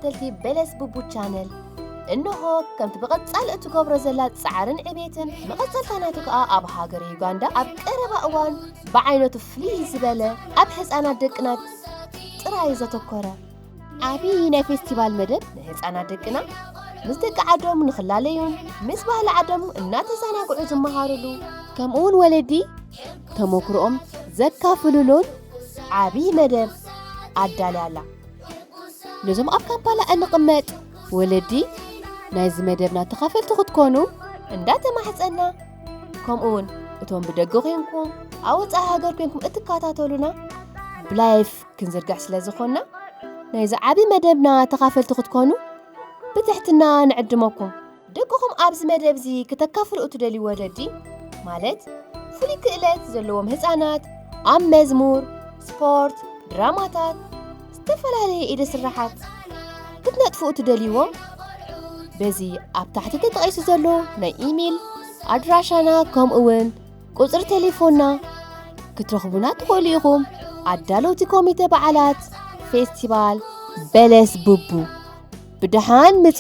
ተኸታተልቲ በለስ ቡቡ ቻነል፣ እንሆ ከምቲ ብቐጻሊ እትገብሮ ዘላ ጻዕርን ዕቤትን፣ መቐጸልታ ናቱ ከኣ ኣብ ሃገረ ዩጋንዳ ኣብ ቀረባ እዋን ብዓይነቱ ፍልይ ዝበለ ኣብ ህጻናት ደቅና ጥራይ ዘተኮረ ዓቢ ናይ ፌስቲቫል መደብ ንህጻናት ደቅና ምስ ደቂ ዓዶም ንኽላለዩን ምስ ባህሊ ዓዶም እናተዘናግዑ ዝመሃሩሉ፣ ከምኡውን ወለዲ ተመክሮኦም ዘካፍሉሉን ዓቢ መደብ ኣዳልያ ኣላ። ነዞም ኣብ ካምፓላ እንቕመጥ ወለዲ ናይዚ መደብና ተኻፈልቲ ክትኮኑ እንዳተማሕጸና፣ ከምኡውን እቶም ብደገ ኮንኩም ኣብ ወጻኢ ሃገር ኮንኩም እትከታተሉና ብላይፍ ክንዝርግሕ ስለ ዝኾንና ናይዚ ዓቢ መደብና ተኻፈልቲ ክትኮኑ ብትሕትና ንዕድመኩም። ደቅኹም ኣብዚ መደብ እዚ ክተካፍሉ እትደልዩ ወለዲ ማለት ፍሉይ ክእለት ዘለዎም ህጻናት ኣብ መዝሙር፣ ስፖርት፣ ድራማታት፣ ዝተፈላለየ ኢደ ስራሓት ክትነጥፉ እትደልይዎም በዚ ኣብ ታሕቲ ተጠቒሱ ዘሎ ናይ ኢሜይል ኣድራሻና ከምኡ እውን ቁጽሪ ቴሌፎንና ክትረኽቡና ትኽእሉ ኢኹም። ኣዳለውቲ ኮሚተ በዓላት ፌስቲቫል በለስ ቡቡ ብደሓን ምጹ።